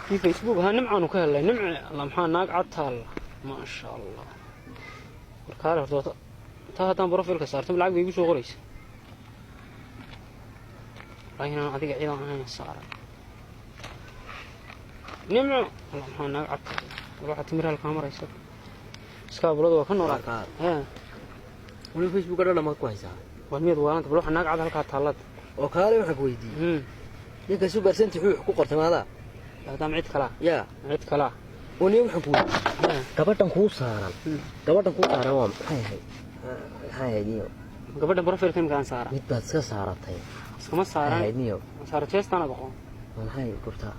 Kii Facebook ahaa Nimcaanu ka helnay. Nimce alla, maxaa naag cad taalla, maasha Allah. Warkaale horta, taa haddaan profile-ka saarto, lacag bay igu soo qoraysa. Wallahi inaan adiga ciidan ahayn saaray. Nimco alla, maxaa naag cad taalla. War waxaa timir halkaa maraysa, iskaabulada waa ka noolaa. Warkaale. Weli Facebooka dhan maad ku haysaa? War miyaad waalanta? Bal waxa naag cad halkaa taallada. Oo kaale, waxaan ku weydiiyey, ninka super senti wuxuu ku qortay maadaa? Haddaama cid kalaa. Yaa? Cid kalaa. Oo niyo, waxaan ku weydiiyey, gabadhan kuu saaran, gabadhan kuu saaran waa maxay ahayd? Maxay ahayd niyo? Gabadhan profile-ka imika aan saara? Mid baad iska saaratay. Iskama Maxay saaran. ahayd niyo? Saara jeestaan ad aqoon. Waa maxay gurtaa?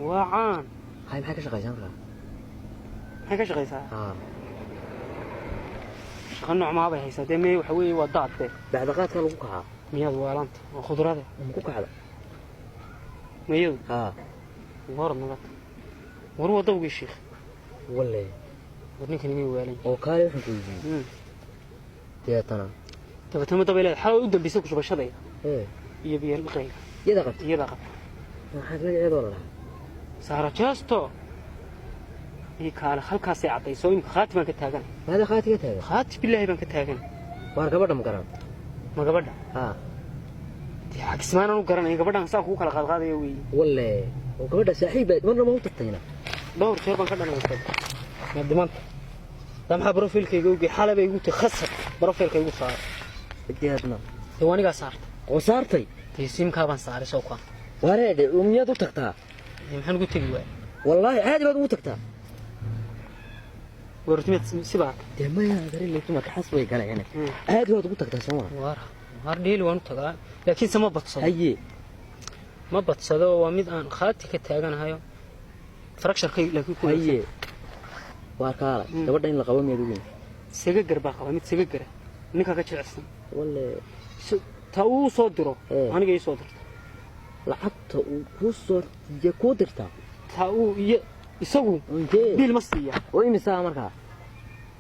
Waa caan. Maxay ka shaqaysaa markaa? Maxay ka shaqaysaa? Haa. Shaqa nooc maa bay haysaa dee? Mee, waxa weeye waa daad dee. Bacdaqaadka lagu kacaa. Miyaad waalanta? Waa khudrade. Ma ku kacda? Mayadu? Haa. War nabad, war waa dawgii shiikh. Walle. War ninkan imay waalan. Oo kaale, waxaan ku weydiiyey, deetana? Dabeetana ma dabay leedahay? Xalay u dambaysay ku shubashadayda iyo biyo liqayga. Iyada qabta? Iyadaa qabta. Maxaa magaceedoo la dhahaa? Saara jeesto ii kaale, halkaasay caddayso. Imika khaati baan ka taagan. Maada khaati ka taagan? Khaati bilaahi baan ka taagan. Waar gabadha ma garan? Ma gabadha? Haa. Dee xagismaanaan u garanaya gabadhan saa kugu kala qaadqaadaya weeye. Walle, oo gabadha saaxiib baad marna ma u tagtayna? Dhowr jeer baan ka dhanaystay. Ma dhimanta daa? Maxaa profile-kayga ogey? Xalay bay igu tahi khasab profile-ka igu saaray. Deetna? Dee waa anigaa saartay. Oo saartay? Dee simkaa baan saaray soo kaa. Wareedhe, miyaad u tagtaa? Dee maxaan ugu tegi waaya? Wallaahi caadi baad ugu tagtaa? Weerartimiyaad sibaa? Dee maya, garilay, dumarka xas way galeen. Caadi baad ugu tagtaa soo maa? Waar waar, dheeli waan u tagaa, laakiinse ma badsado. Haye. Ma badsado, waa mid aan khaati ka taaganahayo fracture-kay laakiin ku. Haye, waar kaalay, gabadha in la qabo miyaad ogeyn? Sagagar baa qaba, mid sagagara ninka ka jilicsan. Walle. Ta uu soo diro aniga ii soo dirta. Lacagta uu kuu soo iyo kuu dirtaa? Ta uu iyo isagu. Intee? Biil ma siiya. Oo imisaa markaa?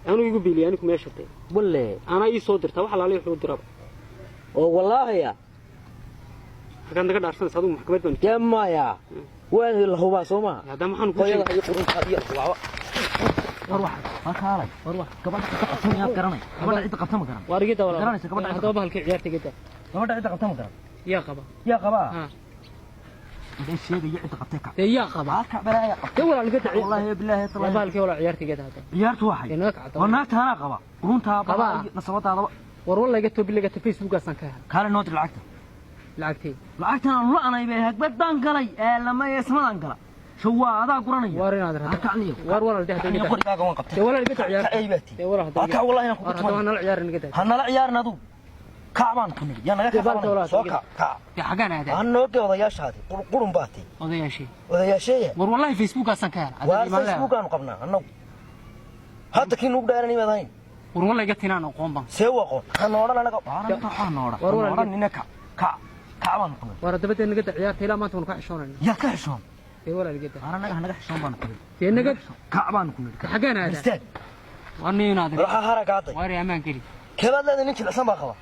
Anigu igu biiliya, anigu meesha dee. Walle. Anaa ii soo dirta wax alaale wuxuu diraba. Oo wallaahiya? Markaad naga dhaarsanaysa adigu, maxkamad baan. Dee maya, waa la hubaa soo maha? Haddana maxaan kuu Hooyada sheegay? Iyo qurunta iyo waxba. War waxa war kaalay, War wax. Gabadha cidda qabta miyaad garanay? Gabadha cidda qabta ma garan? Waar iga daa walaal. Garanaysa gabadha? Haddaba bahalkii ciyaarta iga daa. Gabadha cidda qabta ma garan? Yaa qaba? Yaa qabaa? Ha. Idan sheegaya cidda qabtay ka. Dee yaa qaba? Halka balaaya qabta. Dee walaal iga daa. Wallaahi bilaahi. Yaa bahalkii walaal, ciyaarta iga daa hadda. Ciyaartu waxay Dee naga kacda. War naagta anaa qaba quruntaa. Qabaa? Nasabadaadaba. War walla iga toobi lagata, Facebookaasaan ka helay. Kaale, noo dir lacagta. Lacagtay? Lacagtan aan la-anay bay hagbadaan galay ee lama eesmadaan gala shawaa adaa guranaya. Waar inaad Ha kacniyo. Waar walaal, dee hadda iga daa. Qorigaaga waan qabtay. Dee walaal iga daa ciyaarta. Kacay baa tii. Dee walaal hadda Waa iga kac, wallahi inaan kugu Waar hadda waa tumanay. nala ciyaarin, iga daa. Ha nala ciyaarin adigu. Kac baan ku nidhi, yaa naga Dee ka baalka qabanaya. walaal. Soo kac, kac. Dee xagaan aadaa? Ha nooge odayaashaadi, qurun baa tii. Odayaashii? Odayaasheeya. War wallahi Facebookaasaan ka helay. Waar Facebookaanu qabnaa annagu, hadda kii nugu dhaaranay maad ahayn. War walla iga tinaan aqoon baan. See u aqoon? Ha noodhan anaga, ha noodhan. War ha walaal. Noodhan nina, kac, kac, kac baan ku nidhi. Waar haddaba dee naga daa ciyaarta, ilaa maanta waanu ka xishoonayna. Yaa ka xishoon? Dee walaal iga daa. Waar annaga ha naga xishoon baan ku nidhi. Dee naga Kac baan ku nidhi. Dee xagaan aadaa? Istaag. War nin inaad Waxaa haragaaday. Waar amaan geli. Kebaad leedahay? Nin jilicsan baa qaba.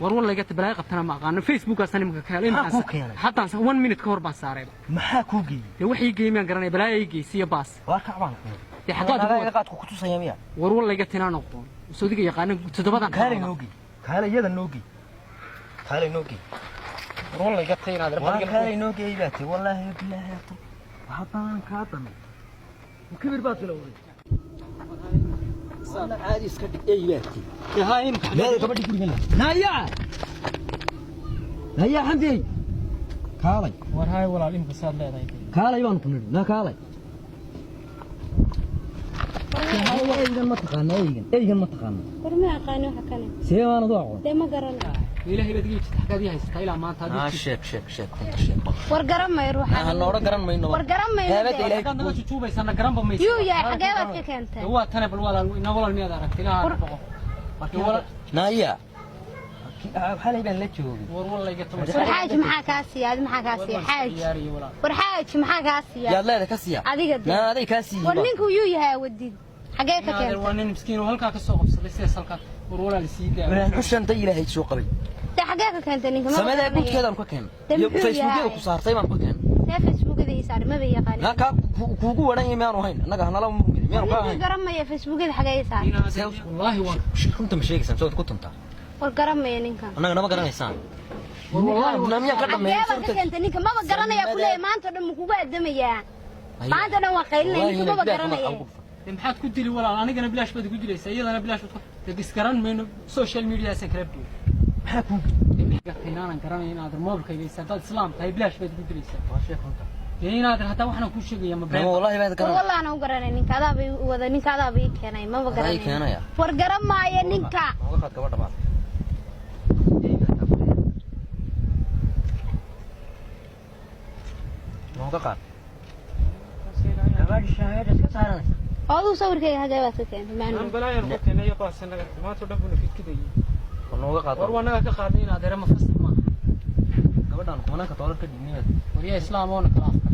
War walla iga balaayo qabtana ma aqaano, Facebookaasaan iminka ka helay. Maxaa kuu keenay? Haddaan one minute ka hor baan saarayba. Maxaa kuu geeyey? Dee wax ii geeyey miyaan garanaya? Balaayo ii geysiya baas. Waar kac baan ku nidhi. Dee xaggaad ugu Naga qaadku ku tusaya miya? War walla iga tinaan aqoon soodiga yaqaana toddobadan. Kaalay noo geey, kaalay iyada noo geey, kaalay noo geey. War walla iga ta inaad Waa kaalay noo geey baa tii. Wallaahi bilaahi, haddaan kaa damay kibir baad bilowday. Caadi iska dhig, ey baa tii. Haa, imika. Meeda gabadhi gurigan la naya naya Xamdiyey, kaalay. War haay walaal, imika saad leedahay? Kaalay baan ku nidhi, naa kaalay. Eygan ma taqaana? Eygan, eygan ma taqaana? War ma aqaani waxa kale. See baanad u aqoon? Dee ma garanayo. Ilaahay baad iga jirta, xaggaad ii haysataa ilaa maanta haddii Sheeg, sheeg, sheeg, runta sheeg. War garan mayo ruuxa. Noodha garan mayno. War garan mayo. Heebada dee. Ilaahay. Xaggaad naga jujuubaysana garanba maysa. Yuu yahay? Xagee baad ka keentay? Dee waa tane, bal walaal ina walaal, miyaad aragtay? Ilaaha ka boqo. Dee walaal. Naya, xalay baan la joogay. War walla iga tuma. War xaaji, maxaa kaa siiya? Adi maxaa kaa siiya xaaji? Ciyaariyo walaal. War xaaji, maxaa kaa siiya? Yaad leedahay ka siiya? Adiga dee. Naa aday kaa siiyi. War ninku yuu yahay wadid? Xagee ka Naadir keentay? Waa nin miskiin oo halkaa ka soo qabsaday sidaas halkaa. War walaal sii daa. Walaan xushanta Ilaahay soo qabay. Dee xagee ka keentay ninka? Ma Samadaa garanayo. Guudkeedaan ka keenay. Dee Iyo muxuu Facebookyada yahay? ku saartay baan ka keenay. See Facebookada ii saaray? Maba yaqaanin. Naa kaa kuugu waran yahay miyaanu hayn annaga hanala murmin miyaanu kaa Ninkii hayn. garamaya Facebookyada xagee ii saaran? Wallaahi waan Runta ma sheegaysaan soo ku tuntaa? War garamaya ninkan. Annaga nama garanaysaan. Wallaahi Na miyaan ka Xagee dhameeyay? baa ka keentay ninka? Maba garanaya kuleeya. Maanta oo dhan ma kugu addamayaa? Maanta oo dhan waa qaylinaya, ninka maba garanaya. Dee maxaad ku dili walaal? Anigana bilaash baad igu dilaysaa, iyadana bilaash baad ku dee isgaran mayno, social mediaasaan kala buuy. Maxaa kuu Inaanan garanaya inaad moobilkayga haysa haddaad islaam tahay bilaash baad igu dilaysaa. Waa sheeg runta. Dee inaad hataa waxaan kuu sheegaya ma Nama been. wallahi baad War garanay. wallah anaan u garanay ninka, adaaba ii wada, ninka adaaba ii keenay, maba Adaa ii garanay. keenaya. War garan maayo ninka. Nooga qaad gabadha baad. Nooga qaad. Gabadha shahaada iska saaranaysa. Oo aduu sawirkayga xagee baad ka keentay Aan maandhow? balaayaan ku keenay iyo qaadsan naga maanta oo dhan buu na fidkidayay. War nooga qaad. War waa naga ka qaadnay inaad ere ma fasax maaha. Gabadhaan kumanaanka doolar ka dhignay. Waryaa islaam oona kala afka.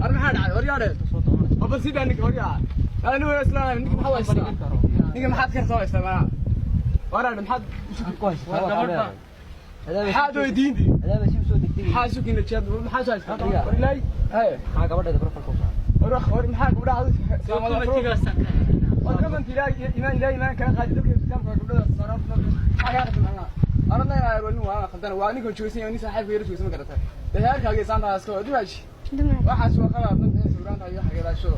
War maxaa dhacay? War yaadhe. War sidaa ninka war yaa. Ani waa islaam ninka maxaa haystaa? Ninka maxaad ka soo haystaa mana? War aad maxaad Ku haysataa War waa gabadh kameera. maxaad weydiinti? Adaaba si usoo degdegay. Maxaa isu keenay jeeb? Maxaa soo haystaa? War ilaahay. Haye. Maxaa gabadheeda profilka u saaran? War war maxaa gabdhaha islaamada Dokumentigaasaan ka helnaa. War kaman ilaahay iimaan ilaahay iimaan kala qaadi dadka islaamka gabdhaha saaran. Maxaa ka qaldan macnaha? Arna ay war nin waa qaldan waa ninka joogsan yahay nin saaxiibka yar joogsan ma garatay. Dahaarkaaga saanta iska dimaashi. Dumar. Waxaas waa qalad dad sawiraanta iyo xageeraasho.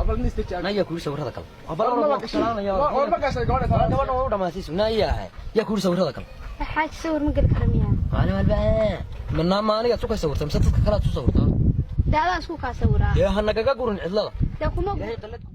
Abal nin istajaab. Naya kuuri sawirada kale. Abal War waa ma ku salaamaya. War ma gashay gabadha. War gabadha waa u dhamaatay naya. Yaa kuuri sawirada kale. Xaaji sawir ma geli kara miyaa? Maalin walba. Manaa maaniga isku kay sawirtaa mise dadka kale aad isu sawirtaa? Dee adaan isku kaa sawiraa. Dee ha nagaga gurin cidlada. Dee kuma Ilaahay qalad ku